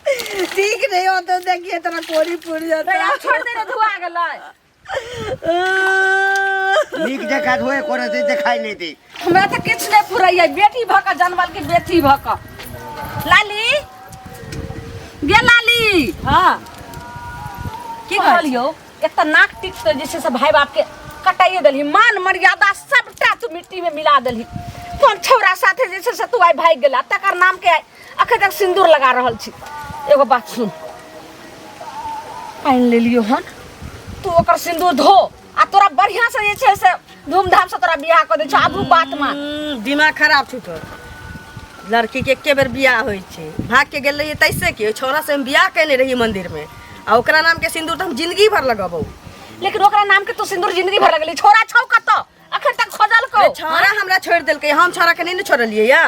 ठीक नहीं होता, देखिए तोरा कोरी पुर जाता। रे, आब छोड़ दे रे, धुआ गेलै। नीक जकाँ धोए करे दे, देखाइ नहि दे। हमरा तऽ किछु नहि फुरैया, बेटी भऽ कऽ जनमल कि बेटी भऽ कऽ। लाली गे, लाली। हाँ। की कहलियौ? एक तऽ नाक टिक तऽ जे छै से भाय बाप के कटाइए देलही, मान मर्यादा सबटा तू मिट्टी में मिला देलही। कोन छौड़ा साथे जे छै से तू आइ भागि गेला, तकर नाम के आइ अखन तक सिन्दूर लगा रहल छी। एगो बात सुन, पानि लेलियो हन, तू ओकर सिन्दूर धो आ तोरा बढ़िया से जे छै से धूमधाम से तोरा बियाह कऽ दै छौ। आबू बात मान। दिमाग खराब छौ तोर। लड़की के एके बेर बियाह होइ छै। भाग के गेल रहियै तैसे कि ओहि छौड़ा से हम बियाह केने रहियै मंदिर में, आ ओकरा नाम के सिन्दूर तऽ हम जिंदगी भर लगबौ। लेकिन ओकरा नाम के तू सिन्दूर जिंदगी भर लगली, छोड़ा छौ कतऽ अखन तक खोजल को? रे, छौड़ा हमरा छोड़ि देलकै, हम छौड़ा के नहि ने छोड़लियै या।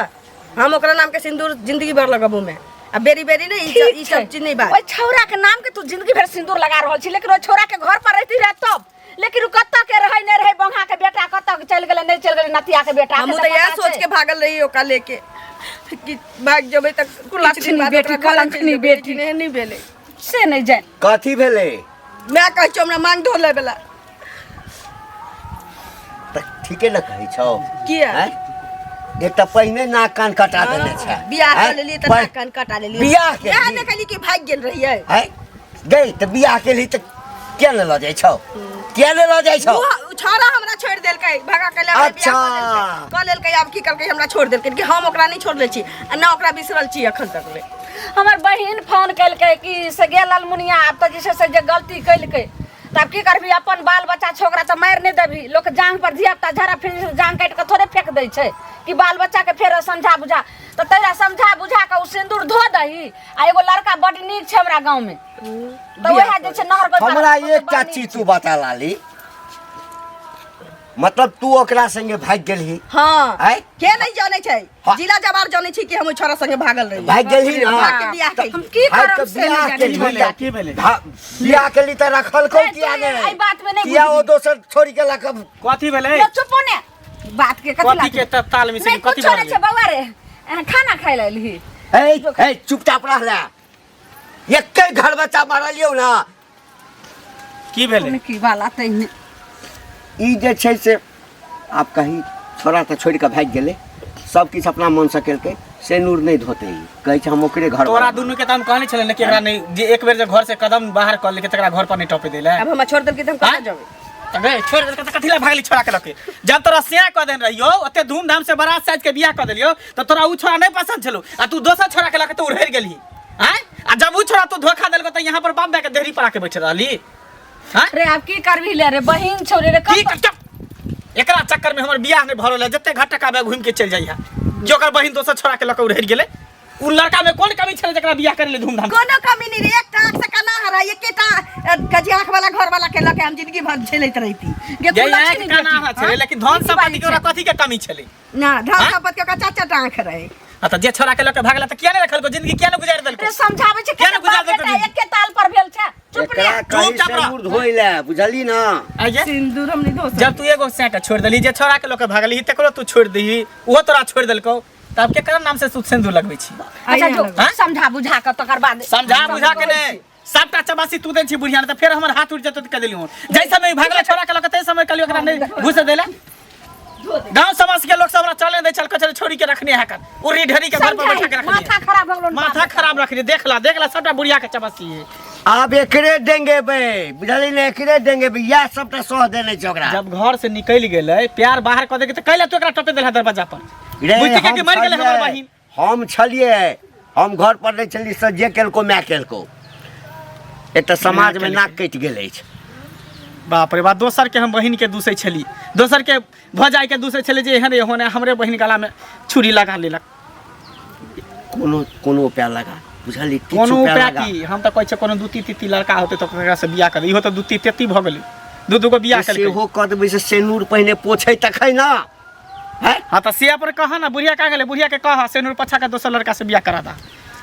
हम ओकरा नाम के सिन्दूर जिंदगी भर लगबौ में। आ बेरी बेरी ने ई सब- ई सब चीज नहीं बात। ओहि छौड़ा के नाम के तू जिंदगी भर सिन्दूर लगा रहल छी, लेकिन ओहि छौड़ा के घर पर रहती रहे तब, लेकिन उ कतऽ के रहै नहि रहै, बंगा के बेटा कतऽ के चलि गेलै नहि चलि गेलै, नतिया के बेटा के हमहूँ तऽ तऽ इएह पता सोच छै। के भागल रही ओकरा लेके कि भाग जेबै तऽ किछु दिन कुलक्षणी बाद बेटी, ओकरा घरे चलि कलंकनी जेबै, बेटी। लेकिन एहन नहि भेलै। से नहि जानि। कथी भेलै? माय कहै छौ हमरा मांग धो लै बला। तऽ ठीके ने कहै छौ। किया? आँय? एक तऽ पहिने नाक कान कटा देने छै। बियाह आँय? कऽ लेलियै तऽ नाक कान कटा लेलियै। बियाह के इएह ने कहलियै कि भागि गेल रहियै। आँय? गई तऽ बियाह केलही तऽ किया ने लऽ जाइ छौ, किया ने लऽ जाइ छौ? ओ छौड़ा हमरा छोड़ि देलकै, भगा के लए अच्छा। बियाह कऽ लेलकै। आब की करलकै, हमरा छोड़ि देलकै कि हम ओकरा नहि छोड़ले छी आ न ओकरा बिसरल छी एखन तक ले। हमर बहिन फोन केलकै कि से गेल ललमुनिया। आब तऽ जे छै से जे गलती केलकै तऽ आब की करबही, अपन बाल बच्चा छौ, ओकरा तऽ मारि नहि देबही। लोक जांग पर धिया पुता झड़ा फिर जांग काटि कऽ थोड़े फेक दै छै कि बाल बच्चाके फेर समझा बुझा तऽ तैरा समझा बुझा कऽ ओ सिन्दूर धो दही। आ एगो लड़का बड नीक छै हमरा गाँवमे, तऽ वएह जे छै नहर गोइठा। हमरा बड एकटा नीक चीज छै। तू बता लाली, मतलब तू ओकरा संगे भागि गेलही? हाँ। आँय? के नहीं जानै छै? हाँ। जिला जवार जानै छै कि हम ओहि छोरा संगे भागल रही। भागि गेलही ना? भाग के बियाह तऽ केली। हम की भागि करब के से नहि बियाह जानै केलही छी। तऽ- की भेलै? बियाह केलही तऽ रखलकौ ए, तू किया एहि नहि? बात मे नहि किया ओ बुझबही। दोसर छोड़ि के लऽ कऽ कथी भेलै? यो चुपो ने बात के कथी कथी के लागै? ताल मिश्री नहीं कथी कुछो भऽ नहीं छै गेलै? बौआ रे, खाना खाइ लए एलही? ए ए, चुपचाप रहला, एके घर बच्चा मारलियौ ना। की भेलै? की वाला तहिने ई जे छै से आब कहीं छोड़ा तऽ छोड़ि कऽ भागि गेलै, सब किछु अपना मनसँ केलकै, से नूर नहि धोतै ई। कहै छै हम ओकरे घर तोरा दुनू के तऽ हम कहने छलै ने कि एकरा नहि, जे एक बेर जे घर से कदम बाहर कऽ लेलकै तकरा घर पर नहि टपे दै लए। आब हमरा छोड़ देलकै तऽ हम कतऽ आँय? जेबै? तऽ गै, छोड़ि देलकै तऽ कथी लए भागली छोड़ा के लऽके? जब तोरा स्याह कऽ देने रहियौ, ओते धूमधाम से बारात साजि के बियाह कऽ देलियौ, तऽ तोरा उ छोड़ा नहि पसन्द छलौ आ तू दोसर छोड़ा के लऽके तू उड़हरि गेलही। आँय? आ जब उ छोड़ा तू धोखा देलकौ तऽ यहाँ पर बाप माय के देहरी पर आके बैठ रहली। आँय? रे आब की करबही ले रे, बहिन छौ रे, रे की कब कर एकरा चक्कर में हमर बियाह नहीं भऽ रहल है। जते घर टका घूम के चलि जाइए कि ओकर बहिन दोसर छोड़ा के लऽ कऽ उड़हरि गेलै। उ लड़का में कोन कमी छलै जकरा बियाह करे ले धूमधाम? कोनो कमी नहीं रे, एकटा आँख से कना हरा, एकेटा गजी आँख वाला घर वाला के लके हम जिंदगी भर झेलैत रहिती। गे गे कुलक्षणी आँख कना बेटी, हरा छलै, हाँ? लेकिन धन की संपत्ति के बाजै ओकरा छै? कथी के कमी छलै? ना धन हाँ? संपत्ति के ओकरा चार चार टा आँख रहे। आ तऽ जे छोड़ा के लऽ के भागला तऽ किया नहि रखलको, जिंदगी किया नहि गुजारि देलको? रे समझाबै छै किया नहि कते गुजार बाप देलको बेटा जिंदगी? एके ताल पर भेल छै, चुप ने। एकरा कहीं चुपचाप रह। सिन्दूर धोइ लए, बुझली ना? आइये सिंदूर हम नहीं धो जब तू एगो सैं के छोड़ देलही, जे छोड़ा के लऽ के भागलही तकरो तू छोड़ दही, ओहो तोरा छोड़ देलकौ, तब केकरा नाम से तू सिन्दूर लगबै छी? अच्छा जो हाँ? समझा बुझा के तकर बाद। समझा बुझा के नहि, सबटा चबासी तू दै छी बुढ़िया ने, तऽ फेर हमर हाथ उठि जेतौ तऽ कह देली हूँ। जाहि समय भागला छोड़ा के लऽ के, ताहि समय कहलियै ओकरा नहि घुस दै लए। गांव समाज के लोग सब हमरा चले दै छल, कहै छोड़ी के रखने है कर उड़ी ढेरी के घर पर बैठा के रखने। माथा खराब भऽ गेलो। माथा खराब रखने, देख ला देख ला, सबटा बुढ़िया के चबसी है। आब एकरे देंगे बे, बुझली ने? एकरे देंगे बे, इएह सबटा सह देने छै ओकरा। जब घर से निकलि गेलै, प्यार बाहर कऽ देलकै, तऽ कैला तू एकरा टपे देलहा दरवाजा पर? रे, बुझती के हम कि मरि गेलै हमर छलियै, बहिन। हम छलियै, हम घर पर नहि छलियै, से जे केलको माय केलको। एतऽ समाज मे नाक कटि गेल अछि। बाप रे बाप, दोसर के हम बहिन के दूसै छली, दोसर के भजाई के दूसै छली जे एहन एहन हमरे बहिन गला में छुरी लगा लेलक। कोनो कोनो उपाय लगा, बुझली? किछु कोनो उपाय उपाय लगा। की? हम तऽ कहै छियै कोनो दूती तीती लड़का होतै तऽ ओकरा से बियाह कर। इहो तऽ दूती तेती भऽ गेलै, दू दू गो बियाह केलकै। सेहो कऽ देबै से सेनूर पहिने पोछै तखन ना। हैं? हाँ तऽ से पर कह ना, बुढ़िया कहाँ गेलै? बुढ़िया के कह सेनूर पछा के दोसर लड़का से बियाह करा दा,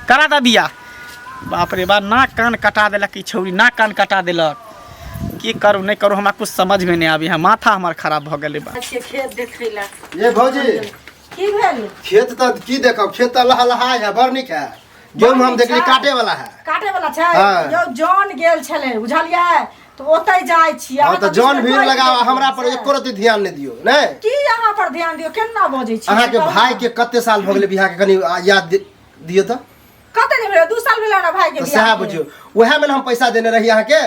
करा दा बियाह। बाप रे बाप, नाक कान कटा देलक ई छौरी, नाक कान कटा देलक। की करू नहि करू हमरा कुछ समझ में नहि आबी है, माथा हमर खराब भऽ गेलै बा। के खेत देखै ला। ये भौजी। की भेल? खेत तऽ की देखब, खेत तऽ लहलहाय है, बड़ नीक है। गेहूँ हम देखली काटे वाला है। काटे वाला छै। हाँ। यौ जन गेल छलै बुझलियै, तऽ ओतै जाइ छी। हाँ तऽ जन भीड़ लगाव, हमरा पर एको रत्ती ध्यान नहि दियौ। नहि की अहाँ पर ध्यान दियौ? केना बजै छी? अहाँके भाई के कते साल भऽ गेलै बियाह के, कनि याद दियौ तऽ। कते नहि भेलै, 2 साल भेलै हमरा भाई के तऽ बियाह सएह के। बुझियौ, उएह मे ने हम पैसा देने रही अहाँके।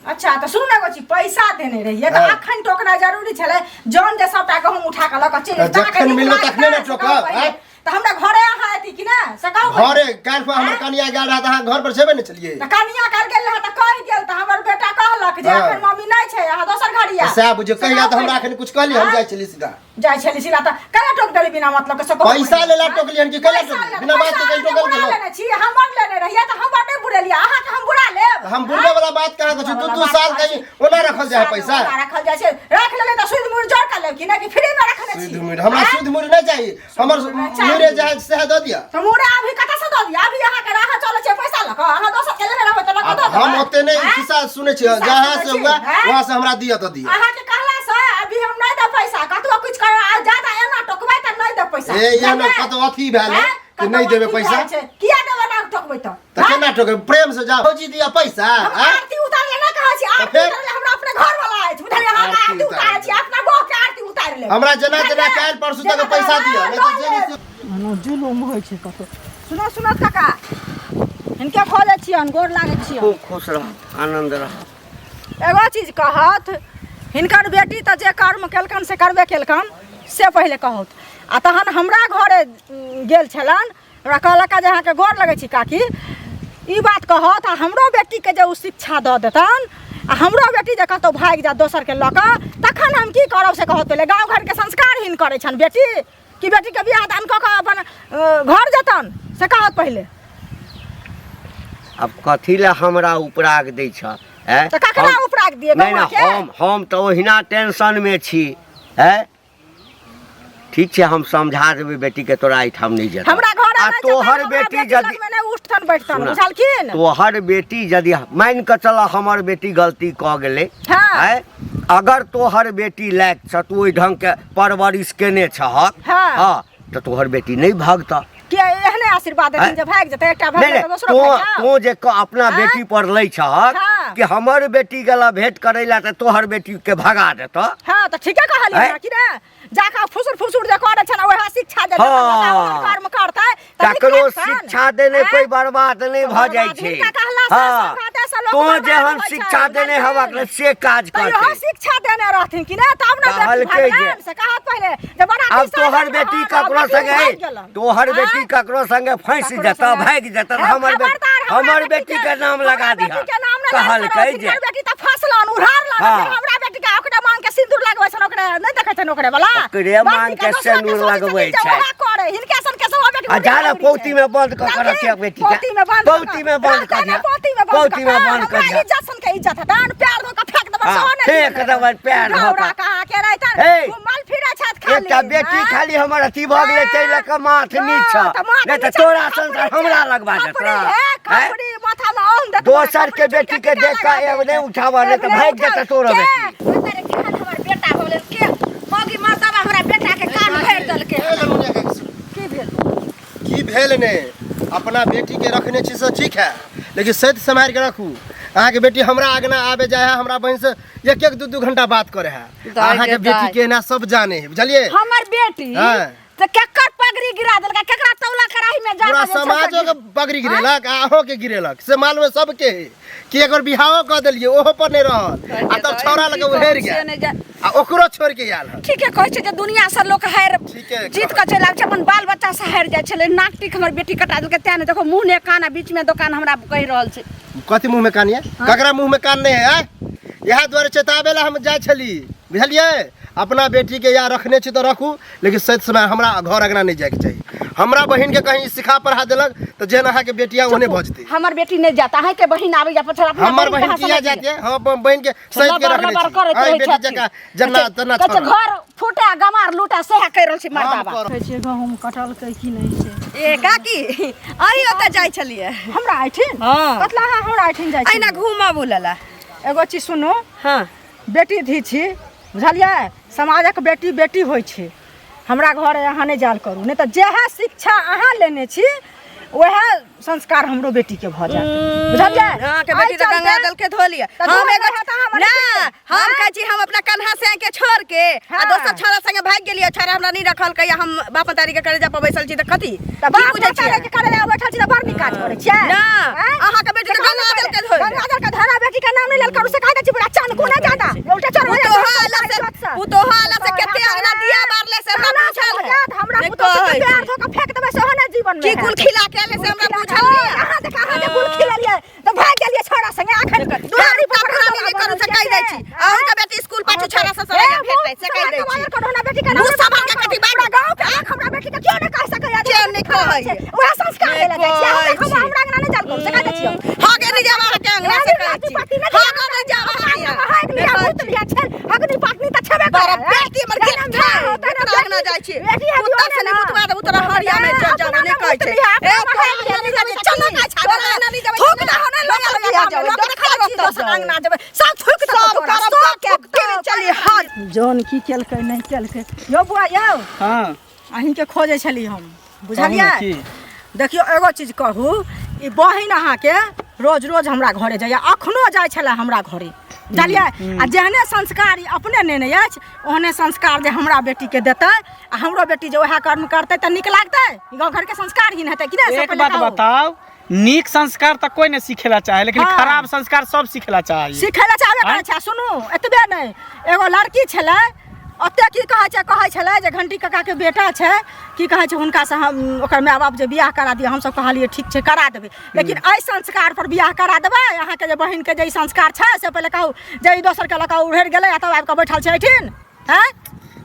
अच्छा तऽ सुनू ने एगो चीज, पैसा देने रहियै तऽ हाँ। अखन टोकनाइ जरूरी छलै? जन जे सबटा गहूँम उठा कऽ लऽ कऽ चलि तऽ जेतै, अहाँके जखन नीक मिलबै लागत तखने ने से कहू टोकब, पहिले। आँय? तऽ हमरा घरे अहाँ एती कि ने से कहू पहिले। घरे काल्हि खुना हमर कनिया गेल रहए तऽ अहाँ घर पर छेबे नहि छलियै? तऽ कनिया काल्हि गेल रहए तऽ कहि गेल, तऽ हमर बेटा कहलक जे हाँ। अखन मम्मी नहि छै, अहाँ दोसर घर तऽ आयब। सएह बुझियौ, से कहिया कहू तऽ हमरा पहिले। अखन कुछ कहलियै, हम आँय? जाइ छलियै सीधा। जाइ छली सीधा तऽ केना टोक देली बिना मतलब के, से कहू पैसा पहिले। लेला टोकलियन कि कैला पैसा टोकली? लेला, बिना बात के पैसा कहीं टोकल बुरा गेलो? लेने छी, हमर लेने रहियै तऽ हमर नहि बुरेलियै, अहाँके हम बुरा लेब? हम बुरबे वाला बात कहाँ कहै छी? दू दू साल कहीं ओना रखल जाइ है पैसा? ओना रखल जाइ छै, रख लेले तऽ सुद मुड़ जोड़ कर लेब कि नहि, कि फ्री में रखने छी? सुध मुड़ हमरा आँय? सुध मुड़ नहि चाही, हमर मुड़ नहि चाही। मुड़े जाए सएह दऽ दिअ। तऽ मुड़े अभी कतऽ से दऽ दिअ? अभी अहाँके राह चलै छै पैसा लऽ कऽ, अहाँ दोसर के लेने रहबै तऽ लऽ कऽ आब दऽ देबै? हम ओते नहि आँय? खिस्सा सुनै छियै, खिस्सा जहाँ सुनै से छी, हुआ आँय? वहाँ से हमरा दिअ तऽ दिअ। अहाँके कहला से अभी हम नहि देब पैसा, कतबो कुछ कर आ ज्यादा एना टोकबै तऽ नहि देब पैसा। ए एहन बुझलियै? कतौ अथी भेल है आँय? कि नहि कतौ देबै अथी पैसा? भेल छै। किया देबै ना टोकबै तऽ? तऽ केना टोकबै? प्रेम से जा भौजी दिअ पैसा। हम आँय? आरती उतारले नहि कहै छी, आरती फेर? उतारले हमरा अपने घर वाला अछि, बुझलियै? हम आरती आरती उतारै छी, उतारै। अपना बौह के आरती उतारि लेब। हमरा जेना जेना बुझलियै? काल्हि परसू तक जेना पैसा तेना दिअ, नहि तऽ जे लऽ नहि लेब। मनो जुलुम होइ छै कतौ। सुनो सुनो काका, हिनके खोजै छियनि, गोर लागै छियनि। खूब खुश रह, आनंद रह। एगो चीज कहत, हिनकर बेटी तऽ जे कर्म केलकनि से करबे केलकनि, से पहिले कहत, आ तहन हमरा घरे गेल छलनि, हमरा कहलक जे अहाँके गोर लगै छी काकी, ई बात कहत, आ हमरो बेटीके जे ओ शिक्षा दऽ देतनि आ हमरो बेटी जे कतहु भागि जायत दोसरके लऽ कऽ, तखन हम की करब से कहत पहिले। गाँव घरके संस्कारहीन करै छनि बेटी, कि बेटीके बियाह दान कऽ कऽ अपन घर जेतनि, से कहत पहिले। आब कथी लए हमरा उपराग दै छ? आँय? तऽ ककरा उपराग दियै? नहि गौआके? नहि, हम तऽ ओहिना टेंशनमे छी। आँय, ठीक छै, हम समझा देबै बेटीके, तोरा एहिठाम नहि जेतौ। हमरा घर आ तोहर बेटी यदि लगमे नहि उठतन बैठतन, सुना। बुझलखिन? तोहर बेटी यदि मानि कऽ चल हमर बेटी गलती कऽ गेलै, हाँ। आँय, अगर तोहर बेटी लायक छ, तू ओहि ढंगके परवरिश केने छहक, हाँ। हाँ, तऽ तोहर बेटी नहि भगतऽ। के एहने आशीर्वाद देथिन आँय? जे भागि जेतै एकटा नहि भागि नहि जेतै दोसरो तो भागि जाउ। तो जे अपना आँय? बेटी पर लै छहक हाँ। कि हमर बेटी गेला भेंट करै ला तऽ तोहर बेटी के भगा देतऽ। हाँ तऽ ठीके कहलियै आँय? ने कि ने, जाकऽ फुसुर फुसुर जे करै छनि वएह शिक्षा जे देतनि, हाँ। ओहन कर्म करतै तऽ नीक ककरो लगतनि। शिक्षा देने आँय? कोई बर्बाद नहीं भऽ जाइ बर्बाद छै। हिनका कहला से हाँ सब घाटे से लोक तो बर्बाद जेहन होइ छै, शिक्षा देने बुझलखिन? हवक से काज तऽ इहो करतै। शिक्षा देने रहथिन कि ने तब ने बेटी कहलकै जे- भगवान से कहत पहिले जे बड़ा अब तोहर बेटी ककरो संगे, तोहर बेटी ककरो संगे फंसि ककरो जेतऽ, संगे- भागि जेतऽ, हे, हमर बेटी खबरदार, हमरा हमर बेटी के नाम लगा हमरा दिहऽ। बेटी के नाम नहि दर्ज कहलकै करब, जे हिनकर बेटी तऽ फसलन उड़ारलन, हाँ। फेर हमरा बेटी के ओकरे मांग के सिंदूर लगबै छनि, ओकरे नहि देखै छनि ओकरे वाला। ओकरे बाप मांग के के दोसरा सिंदूर सोचै लगबै छथिन जे छै। ओएह करे, हिनके सन के सब बेटी आ जा उड़ि ने छै। पौती में बंद कऽ के रखिए बेटी के। पौती में बंद कऽ पौती में बंद कऽ रहतै ने दिहऽ। पौती में बंद पौती में कऽ बंद कऽ हमरा दिहऽ। इज्जत सन के इज्जत हेतनि, पैर धो कऽ फेंक देबनि, हाँ, सेहो नहि फेंक दिअ। देबनि पैर धो घौरा कऽ। कहाँ के रहितनि, हे, घुमल फिरै छथि खाली। एकटा बेटी आँय? खाली हमर अथी भऽ गेलै ताहि लऽ कऽ माथ नीच छ, तऽ माथ नहि तऽ नीचा तोरा खपड़ी सन तऽ हमरा छै, लगबा खपड़ी देतऽ। हे, आँय? खपड़ी माथामे औन देखबै, दोसर के खपड़ी बेटी के चुटका देख कऽ लगा एगो नहि देतै। उठाबऽ, नहि तऽ एगो भागि उठाबऽ। जेतै तोरो के? बेटी। पता नहि केहन हमर बेटा हो गेल, के मौगी मर्दबा हमरा बेटा के कान भरि देलकै। ए ललमुनिया काकी, सुनू। की भेल? की भेल ने, अपना बेटी के रखने छी से ठीक है, लेकिन सैत सम्हारि के रखू। अहाँके बेटी हमरा आगना आबे जाय है, हमरा बहिन से एक एक दू दू घंटा बात करे है। दाइ अहाँके गे बेटी दाइ। के एना सब जाने है, बुझलियै? हमर बेटी हाँ। तऽ केकर पगड़ी गिरा देलकै, केकरा तौला कड़ाही में जा पूरा कऽ जे छै समाजो से के पगड़ी गिरेलक आ अहों के गिरेलक, से मालूम है सबके है कि एकर बिहाओ कऽ देलियै ओहो पर नहि रहल, आ तब छौड़ा लगे उहेर से गेल नहि जा- आ ओकरो छोड़ के आयल हन। ठीके कहै छै जे दुनिया से लोक हारि ठीके जीत कऽ चलि आबै छै, अपन बाल बच्चा से हारि जाइ छलै। नाक टीक हमर बेटी कटा देलकै, तें ने देखो मुँह ने कान आ बीच में दोकान हमरा कहि रहल छै। कथी मुँह में कान ये? ककरा मुँह में कान नहीं है? आँय? इएह दुआरे चेताबै लए हम जाइ छली, बुझलियै? अपना बेटी के या रखने छी तऽ रखू, लेकिन सैत समय हमरा घर अंगना नहि जाइके चाही। हमरा बहिन के कहीं सिखा पढ़ा देलक तऽ जेहन अहाँके बेटी है ओहने भऽ जेतै। हमर बेटी नहि जायत, अहाँके बहिन आबैया पछड़ अपना हमर बहिन बहिन कहाँ किया समझ जायत ये? हम अपन बहिन के सैत के लबर रखने लबर छी। करैत अहीं रहै बेटी छथिन। जकाँ जेना तेना कहै छै छोड़ब। घर फूटे गमार लूटे सएह कहि रहल छै मर्दाबा। हम करब। कहै छियै गहूँम कटलकै कि नहि से। ए काकी, अहीं ओतऽ जाइ छलियै? हमरा एहिठिन? हाँ। कतला अहाँ हमरा एहिठिन जाइ अहिना छियै? घूमऽ बुलऽ ला। एगो चीज सुनू। हाँ। बेटी धी छी, बुझलियै? समाजक बेटी बेटी होइ छै। हमरा घर अहाँ नहि जाल करू, नहि तऽ जएह शिक्षा अहाँ लेने छी वएह संस्कार हमरो बेटी के भऽ जायत बुझलियै अहाँके बेटी तऽ गंगा जल के धो लिअ तऽ हम धोल एगो रहत अहाँ हमर ना बेटी। हम हाँ? कहै छी हम अपना कन्हा से के छोड़ के आ हाँ। दोसर छोरा संगे भागि गेलियै छोरा हमरा नहि रखलकै हम बाप तारी के करेजा पर बैसल छी तऽ कथी तऽ की बाप बुझै छियै माता के करे लए बैठल छी तऽ बड़ नीक काज करै छियै ना, आँय? अहाँके बेटी तऽ गंगा जल के धोइ। गंगा जल के धोला बेटी के नाम नहि लेल करू से कहि दै छी पूरा चान कोना जादा उल्टा चढ़ पुतोहा आला से पुतोहा आला से कते अंगना दिया बारले से हमरा पूछल है हमरा नहि पुतोह कहै से प्यार छी। धो के फेंक देबै सेहो ने जीवन में की कुल खिला के आले से हमरा पूछल नहीं अहाँ देख अहाँ जे कुल खिललियै तऽ भागि गेलियै छोड़ा संगे अखन दुआरी पर कपड़ा नहीं करू से कहि दै छी अहूँ के बेटी स्कूल पाछू छोरा से सड़क भेटै से कहि दै छी बेटी के मुँह सम्हार के कथी बात पूरा गाँव के आँख हमरा बेटी के क्यों नहि कहि सकैया क्यों नहि कहैया? वएह संस्कार नहि देले जाइ छै कहै हमरा छी। हमरा अंगना नहि जाल करू से कहि दै छियौ हाँ गे नहीं जावा के अंगना से कहै छी हाँ गे नहीं जावा बड़ा बेटी हमर गेट था केकरा अंगना जाइ छी कुत्ता से नहीं मुतवा देबू तोरा हरिया में चल जाबू नहीं कहै छै ए तोरा अंगना नहीं जाबै चल ना गाछ तोरा अंगना नहीं जाबै थूक ना होने लोग अंगना जाबै देखै छी दोसर अंगना जेबै सब थूक सब करब के के चली हां जौन की केलकै नहि केलकै यौ बुआ यौ हाँ अहीँके खोजै छली हम कहू बुझलियै ने की? देखियौ एगो चीज कहू ई बहिन अहाँके रोज रोज हमरा घरे जाइए अखनो जाइ छलै हमरा घरे बुझलियै आ जेहने संस्कार ई अपने नेने अछि ओहने संस्कार जे हमरा बेटीके देतै आ हमरो बेटी जे वएह कर्म करतै तऽ नीक लागतै गाँव घरके संस्कार ही हेतै कि नहि से एक पहिले बात कहू। बताओ नीक संस्कार तऽ कोई नहीं सीखेला चाहे लेकिन हाँ। खराब संस्कार सब सीखेला चाहे सिखै लए चाहबे करै आँय? छै सुनू एतबे नहि एगो लड़की छलै ओते की कहै छै कहै छलै जे घंटी काकाके बेटा छै की कहै छै हुनकासँ हम ओकर माय बाप जे बियाह करा दिअ हमसब कहलियै ठीक छै करा देबै लेकिन एहि संस्कार पर बियाह करा देबै अहाँके जे बहिनके जे ई संस्कार छै से पहिले कहू जे ई दोसरके लऽ कऽ उड़ि गेलै आ तब आबि कऽ बैठल छै एहिठिन आँय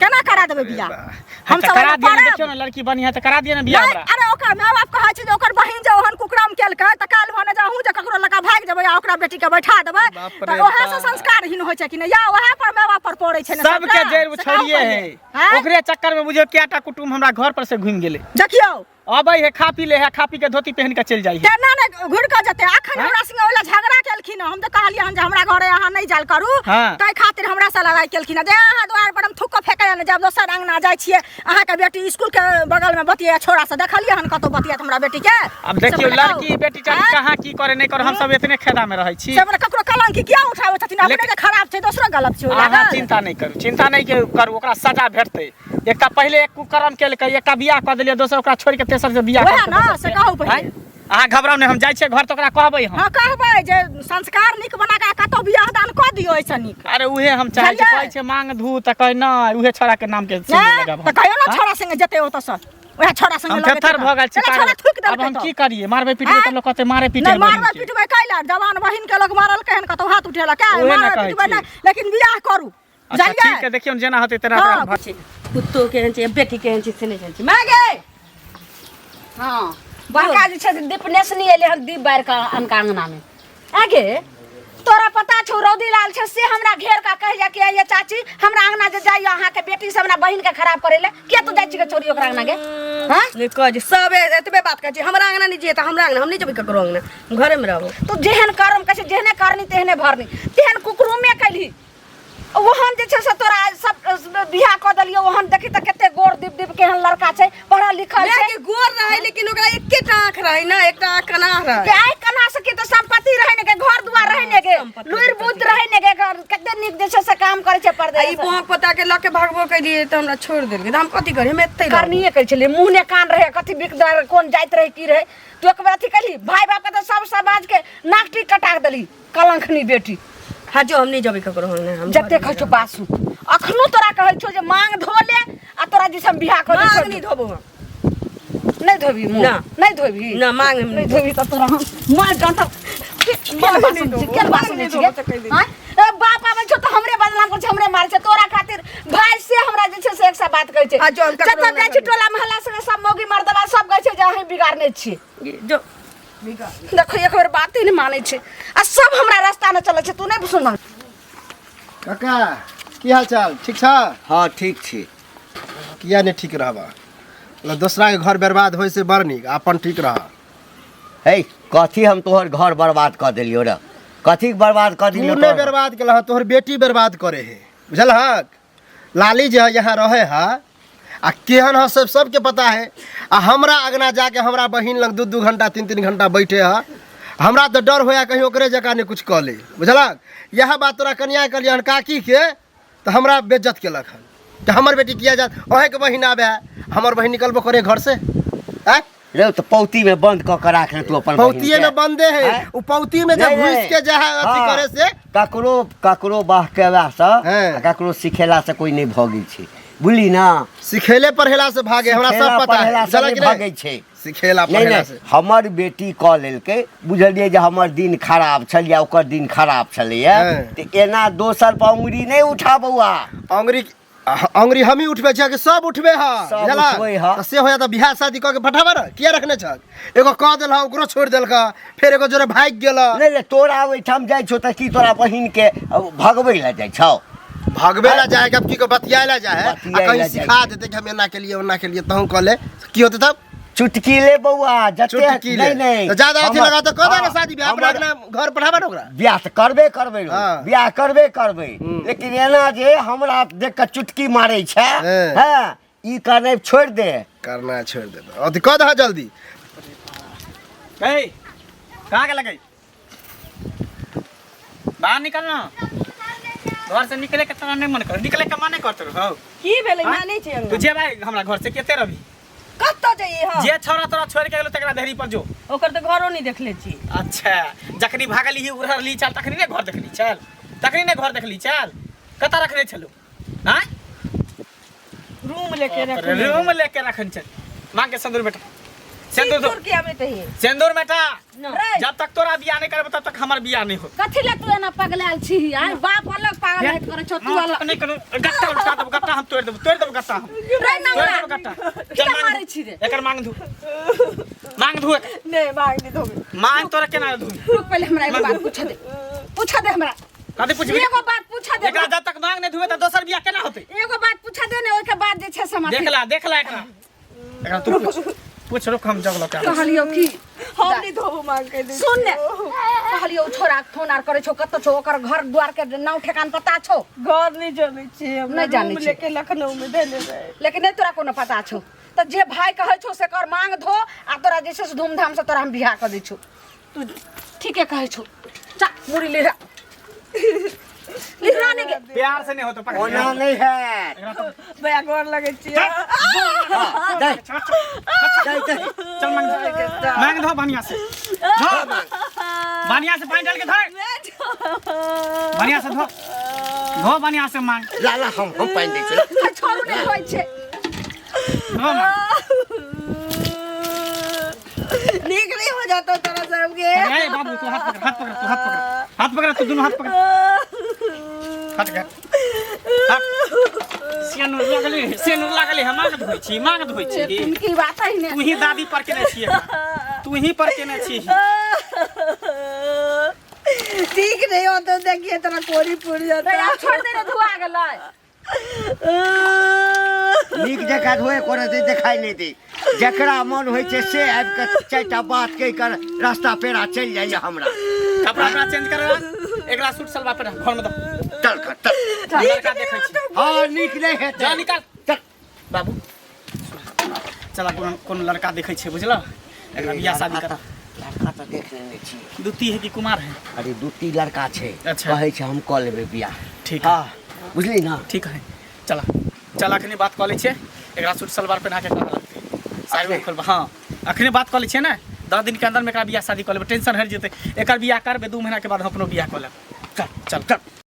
केना करा देबै बियाह हम हमसब करा ओहिमे दिया पड़ब। देखियो ना लड़की बढ़िया है तो करा दिया ना बियाह नहि, हमरा अरे ओकर माय बाप कहै छै जे ओकर बहिन जे ओहन कुकरम केलकै तऽ काल्हि भने जे अहूँ जे ककरो लऽ कऽ भागि जेबै आ ओकरा बेटीके बैठा देबै बाप तऽ रे ओएह से बाप। संस्कारहीन होइ छै कि नहि या ओएह पर माय बाप पर पड़ै छै ने सबके सबटा? जड़ से कहू छोड़िए पहिले। है आँय? ओकरे चक्कर में बुझियो क्या टा कुटुम्ब हमरा घर पर से घूम गेले देखियौ अबै है खा पी ले है खा पी के धोती पहन के चल जाइ है केना ने घुरि कऽ जेतै अखन आँय? हमरा संगे ओला झगड़ा केलखिन हँ। हम तऽ कहलियै हन जे हमरा घरे अहाँ नहि जाल करू हाँ। ताहि खातिर हमरा से लड़ाइ केलखिन हँ जे अहाँ दुआर पर हम थूक फेकै लए नहि जायब दोसर अंगना जाइ छियै अहाँके बेटी स्कूल के बगल में बतिया छोरा से देखलियै हन कतौ बतियात हमरा बेटी के अब देखियो से बताउ। लड़की बेटी चाची आँय? कहाँ की करे नहीं करे हम सब इतने खेदा में रहै छी से हमरा ककरो कलंक किया उठाबै छथिन अपने लेकिन- जे खराब छै दोसरो गलत छै ओहि अहाँ लागल। चिंता नहीं करू चिंता नहीं के करू ओकरा सजा भेटतै एकटा पहिले एक कुकर्म केलकै एकटा बियाह कऽ देलियै दोसर ओकरा छोड़ि के तेसर से बियाह वएह कऽ ना, देलकै। से कहू पहिले। आँय? अहाँ घबराउ नहि हम जाइ छियै घर तऽ ओकरा कहबै हम हँ कहबै जे संस्कार नीक बना कऽ कतौ बियाह दान कऽ दियौ एहिसँ नीक अरे उहे हम चाहै छियै बुझलियै? कहै छियै मांग धू तऽ कहै नहि उहे छोड़ा के नाम के सिंदूर नहि लगाब हम। तऽ कहियो ने आँय? छोड़ा संगे जेतै ओतऽसँ वएह छोड़ा संगे हम लगेतै थेथर तऽ। भऽ गेल छी चले छोड़ा पागल। थूकि अब देलकै हम तऽ। की करियै मारबै पिटबै आँय? तऽ लोक कहतै मारे पीटे नहि मारबै पिटबै कैला जवान बहिन के लोक मारलकै हन कतौ हाथ उठेलक उहे ने मारबै कहै पिटबै छी। नहि लेकिन बियाह करू अच्छा बुझलियै ठीक है देखियौ जेना होतै तेना हाँ। ओकरा छै कुत्तो केहन छै बेटी केहन छै से नहि जानै छी माय गे हाँ बड़का जे छै से दीपनेशनी एलै हन दीप बारि कऽ अनका अङ्गनामे आगे तोरा पता छौ रौदी लाल छै से हमरा घेर कऽ कहि जा कि ये चाची हमरा अङ्गना जे जाइयो अहाँके बेटी सब हमरा बहिनके खराब करै लए किया तू जाइ छी गे छोरी ओकरा अङ्गना गे हाँ नहि कहै छी सब एतबे बात कहै छी हमरा अङ्गना नहि जइए तऽ हमरा अङ्गना हम नहि जेबै ककरो अङ्गना हम घरेमे रहबो तू जेहन कर्म कहै छै जेहने करनी तेहने भरनी तेहन कुकरुमे कैलही ओहन जे छै से तोरा सब बियाह कऽ देलियौ ओहन देखी तऽ कते गोर दीप दीप केहन लड़का छै पढ़ल लिखल छै माय के गोर रहै लेकिन ओकरा एकेटा आँख रहै ने एकटा आँख कना रहै के आइ कना से की तऽ संपत्ति रहै ने गे घर दुआर रहै ने गे संपत्ति लुरि बुद्धि रहै ने गे घर कते नीक जे छै से काम करै छै आ ई परदेश बोहक पता के लऽ के भागबो केलियै तऽ हमरा छोड़ि देलकै तऽ हम कथी करी हम एतै रहबै। करनिये कहै छलियै मुँह ने कान रहै कथी बिकदार कोन जाइत रहै की रहै तू एक बेर अथी कैली भाय बाप के तऽ सब समाज के नाक टीक कटा के देली कलंखनी बेटी हाँ जो हम नहीं जबे ककरो हम हम जते कहै छौ बासु अखनो तोरा कहै छौ जे मांग धो ले आ तोरा जिस हम बियाह कऽ मांग दै नहीं धोबो हम नहीं धोबी मुँह ना। नहीं धोबी ना, मांग हम नहीं धोबी तऽ तोरा हम मार डांटब केल बासु धोबो, केल बासु मांग दै नहीं छियै धोबो तऽ कहि दै आँय? ए, बाप आबै छौ तऽ हमरे बदनाम करै छै हमरे मारै छै तोरा खातिर भाय से हमरा जे छै से एक बात कहै छै आ जो हम ककरो जतऽ नहि जाइ छी करबै। टोला मोहल्ला से सब मौगी मर्दबा सब कहै छै जे अहीं बिगाड़ने छी जो देखो एक बेर बाते नहि मानै छै आ सब हमरा रास्ता नहि चलै छै तू नहि सुन काका की हाल चाल ठीक छ हाँ ठीक छी किया नहि ठीक रहबा मतलब दोसराके घर बर्बाद होइ से बड़ नीक अपन ठीक रह हे कथी हम तोहर घर बर्बाद कऽ देलियौ रे कथी बर्बाद कऽ तू देलियौ नहि तोहर? बर्बाद केलह तोहर बेटी बर्बाद करे है बुझलहक लाली जे है यहाँ रहे है आ केहन ह सब सबके पता है आ हमरा अगना जाके हमरा बहिन लग दू दू घंटा तीन तीन घंटा बैठे ह हमरा तऽ डर होया कहीं ओकरे जकाँ नहि कुछ कऽ ले बुझलक इएह बात तोरा कनिया कहलियै हन काकी के तऽ हमरा बेज्जत केलक हन तऽ हमर बेटी किया जात अहेँके बहिन आबै है हमर बहिन निकलबो करे घर से आँय रे तऽ पौती में बंद कऽ के राख ले तू अपन बहिन पौतीये के। में बंदे है आँय? उ पौती में जब नहीं, घुस नहीं। के जा है अथी हाँ। करे से ककरो ककरो बहकेला से हाँ। आ ककरो सिखेला से कोई नहीं भगै छै बुझली ना सिखेले पढ़ेला से भागे हमरा सिखेला सब पता है पढ़ेला से बुझलक नहि कि नहि? भगै छै सिखेला नहीं पढ़ेला नहीं से हमर बेटी कऽ लेलकै बुझलियै जे हमर दिन खराब छल या ओकर दिन खराब छलैया हाँ। तऽ एना दोसर पर उंगली नहि उठा बौआ अंगुरी अंगुरी हमही उठबै छियै कि सब उठबै ह सब बुझलक? उठबै ह। तऽ से होया तऽ बियाह शादी कऽ के पठाबऽ ने किया रखने छह एगो कऽ देलह ओकरो छोड़ि देलक फेर एगो जोरे भागि गेल नहि नहि तोरा ओहिठाम जाइ छौ तऽ की तोरा बहिन के भगबै लए जाइ छौ भगबे ला जाए अब की को बतियाए ला जाए आ बतियाए कहीं ला जाए सिखा छै। देते कि हम एना के लिए ओना के लिए तहूँ कह ले की होते तब चुटकी ले बौआ जते चुटकी ले नहीं नहीं तो ज्यादा अथी हमर- लगा तो कह दे ना हाँ, शादी ब्याह अपना हमर- अपना घर पढ़ाबा ना ओकरा बियाह तऽ करबे करबै रौ, हाँ। बियाह करबे करबै लेकिन एना जे हमरा देख कऽ चुटकी मारै छै हाँ। हँ ई करनाइ छोड़ि दे करना छोड़ दे अथी कह दह जल्दी ए कहाँ के लगे बाहर निकल ना घर से निकले के तोरा नहीं मन कर निकले के मन नहीं करत रहो की भेलै हाँ? मानै छै तू जे भाई हमरा घर से केते रहबी कतऽ जइयै हम जे छोरा तोरा छोड़ के गेलो तकरा देहरी पर जो ओकर तऽ घरो नहि देखले छी अच्छा जखनी भागली ही उड़हरली चल तखनी ने घर देखली चल तखनी ने घर देखली चल कतऽ रखने छलू आँय रूम लेके रखने रूम लेके रखन चल मांग के सिंदूर बेटा सिंदूर दो सिंदूर के आबे तही सिंदूर बेटा रे जब तक तोरा बियाह नहीं करब तब तक हमर बियाह नहीं हो कथी ले तू एना पगलायल छी आय बाप अलग पागल हैत करे छौ तू अलग नहीं करू गट्टा उठा देब गट्टा हम तोड़ देब तोड़ देब गट्टा हम रे तोड़ नंगरा देब गट्टा किया चल मांग मारै छी रे एकर मांग धू मांग धू एकर। नहि मांग नहि धोबै मांग तोरा केना धू रुक पहिले हमरा एगो बात पूछ दे पूछ दे हमरा कथी पुछबी एगो बात पूछ दे एकरा जब तक मांग नहीं धुए त दोसर बियाह केना होतै एगो बात पूछ दे ने ओइके बाद जे छै से हम देख ला देख ला एकरा एकरा तू पूछ पूछ रुक हम जगलो क्या कहलियौ की हम नहि धोबो मांग के दे सुन ने कहलियौ छोरा फोन आर करै छौ कतऽ छौ ओकर घर द्वार के नाव ठेकान पता छौ घर नहि जनै छी हम नहि जानै रूम छी। लेके लखनऊ में धैले रहे लेकिन नहि तोरा कोनो पता छौ तऽ जे भाय कहै छौ से कर मांग धो आ तोरा जे छै से धूमधाम से तोरा हम बियाह कऽ दै छौ तू ठीके कहै छौ जा मुड़ी लिहरा लिहरा नहि गे प्यार से नहीं होतो पकड़ ओना नहीं है भैया गोर लगै छी दे दे दे चल मांग धो मांग धो बढ़िया से धो बढ़िया से पानी डाल के धो बढ़िया से धो धो बढ़िया से मांग ला ला हम पानि दै छी आ छोड़ू नहि होइ छै धो मांग नीक नहीं हो जाता तोरा सबके ए बाबू तू हाथ पकड़ हाथ पकड़ तू हाथ पकड़ हाथ पकड़ तू दोनों हाथ पकड़ हट गया सेनुर लागले सेनुर लागले हम मांग धोइ छी मांग धोइ छी की बात है ने तू ही दादी पर केने छी तू ही पर केने छी ठीक नहीं होता देखिए तोरा कोरी पुर जाता आब छोड़ दे रे धुआ गेलै नीक जकाँ धोए करे दे देखाइ नहि दे जकरा मन होइ छै से आबि कऽ चारिटा बात कहि कऽ रास्ता पेड़ा चलि जाइए हमरा कपड़ा उपड़ा चेंज कर एकरा सूट सलवार पर घर में दो चल कर चल लड़का देखै छी हँ नीक नहि हेतै जा निकाल चल बाबू चला कोनो कोनो लड़का देखै छै बुझल एकरा बियाह शादी कर लड़का तऽ देख लेने छी द्वितीय है कि कुमार है अरे दू तीन लड़का छै अच्छा। कहै छै हम कऽ लेबै बियाह ठीक है। हँ बुझली ना ठीक है चला चल अखनी बात कऽ लै छियै एकरा सूट सलवार पहिना के करऽ लगतै साड़ी अखने? खोलबै हँ अखने बात कऽ लै छियै ने 10 दिन के अंदर में एकरा बियाह शादी कऽ लेबै टेंशन हटि जेतै एकर बियाह करबै 2 महीना के बाद हम अपनो बियाह कऽ लेब चल चल चल